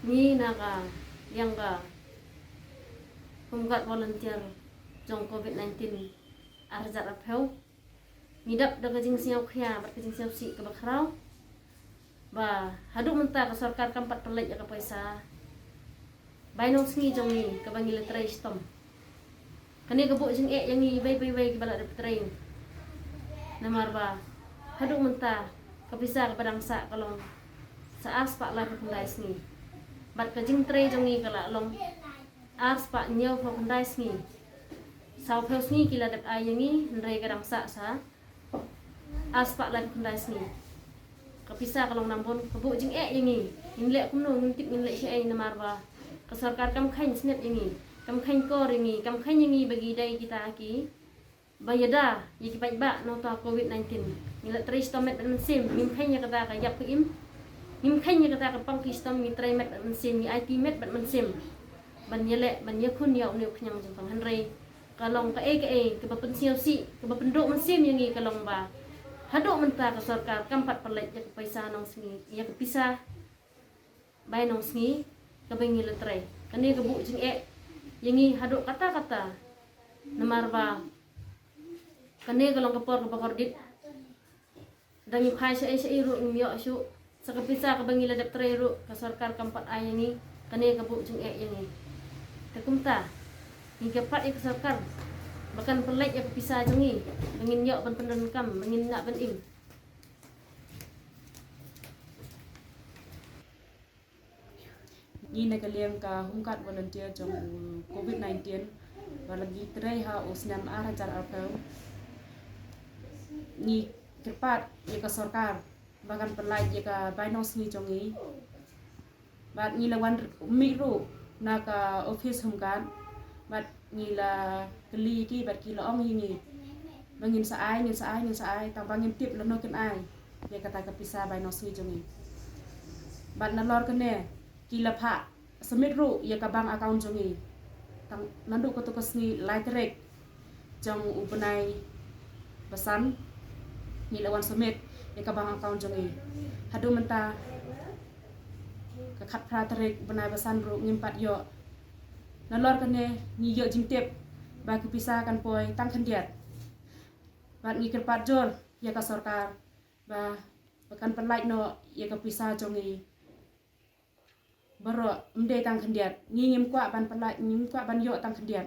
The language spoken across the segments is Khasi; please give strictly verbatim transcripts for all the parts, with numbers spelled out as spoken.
Ngi na ka liang ka Home Guard volunteer jong covid nineteen ar hajar arphew, ngi dap da ka jingsngewkhia bad ka jingsngewsih kaba khraw ba haduh mynta ka sorkar kam pat pynleit ïa ka paisa bai nongsngi jong ngi kaba ngi la trei shitom. Kane ka buh jingeh ïa ngi iwei pa iwei kiba la dep trei. Namar ba haduh mynta ka pisa kaba dang sah ka long sa ar spah laiphew khyndai sngi. Bad ka jingtrei jong ngi ka la long ar spah hynñiewphew khyndai sngi. Sawphew sngi ki la dep ai ïa ngi, hynrei ka dang sah sa ar spah laiphew khyndai sngi. Ka pisa ka long nang bun, ka buh jingeh ïa ngi. Ngin leh kumno, ngim tip ngin leh shaei namar ba ka sorkar kam kheiñ sngewbha ïa ngi, kam kheiñ kor ïa ngi, kam kheiñ ïa ngi ba ngi dei kita ki ba ïada ïa ki paidbah na uta covid nineteen. Ngi la trei shitom met bad mynsiem, ngim kheiñ ïa kata ka ïap ka im, ngim kheiñ ïa kata ka pang ki shitom, ngi trei met bad mynsiem, ngi aiti met bad mynsiem ban ïaleh, ban ïakhun ïa une u khñiang jingpang. Hynrei ka long kaei kaei kaba pynsngewsih, kaba pynduh mynsiem ïa ngi ka long ba haduh mynta ka sorkar kam pat pynleit ïa ka paisa nongsngi, ïa ka pisa bai nongsngi kaba ngi la trei. Kane ka buh jingeh ïa ngi haduh katta katta. Namar ba kane ka long ka por kaba kordit. Da ngi phai shaei shaei ruh ngim ïoh shuh. Sa ka pisa kaba ngi la dep trei ruh ka sorkar kam pat ai ïa ngi. Kane ka buh jingeh ïa ngi. Te kumta ngi kyrpad ïa ka sorkar ba kan pynleit ïa ka pisa jong ngi ba ngin ïoh ban pyndonkam, ba ngin nang ban im. Ngi na ka liang ka Home Guard volunteer jong u covid nineteen ba la ngi trei ha u snem ar hajar arphew. Ngi kyrpad ïa ka sorkar ba kan pynlait ïa ka bai nongsngi jong ngi. Bad ngi la wan mih ruh na ka office Home Guard. Bad ngi la kylli ki bad ki la ong ïa ngi ba ngin sa ai, ngin sa ai, ngin sa ai, tang ba ngim tip lano kin ai ïa kata ka pisa bai nongsngi jong ngi. Bad nalor kane ki la phah submit ruh ïa ka bank account jong ngi. Tang naduh kato ka sngi lai tarik jong u bnai ba san ngi la wan submit ïa ka bank account jong ngi. Haduh mynta ka khatphra tarik bnai ba san ruh ngim pat ïoh. Nalor kane ngi ïoh jingtip ba ka pisa kan poi tang khyndiat. Bad ngi kyrpad jur ïa ka sorkar ba, ba kan pynlait noh ïa ka pisa jong ngi baroh, ym dei tang khyndiat. Ngi ngim kwah ban pynlait, ngim kwah ban ïoh tang khyndiat.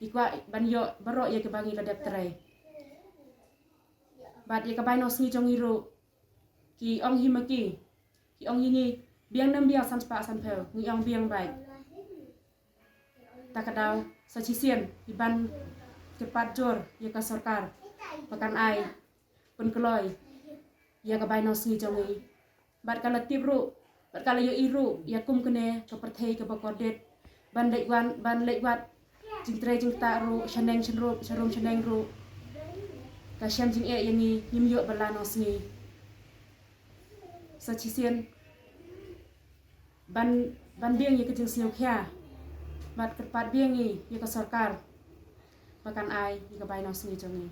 Ngi kwah ban ïoh baroh ïa kaba ngi la dep trei. Bad ïa ka bai nongsngi jong ngi ruh ki ong hi ma ki, ki ong hi ngi biang ne ym biang san spah sanphew, ngi ong biang beit. Ta ka daw sa shisien ngi ban kyrpad jur ïa ka sorkar ba kan ai pynkloi ïa ka bai nongsngi jong ngi. Bad ka la tip ruh, bad ka la ïohi ruh ïa kum kane ka pyrthei kaba kordit ban leit wan, ban leit wad jingtrei jingktah ruh shaneng shanrum, sharum shaneng ruh. Ka shem jingeh ïa ngi, ngim ïoh ba la nongsngi. Sa shisien ban, ban biang ïa ka jingsngewkhia bad kyrpad biang ngi ïa ka sorkar ba kan ai ïa ka bai nongsngi jong ngi.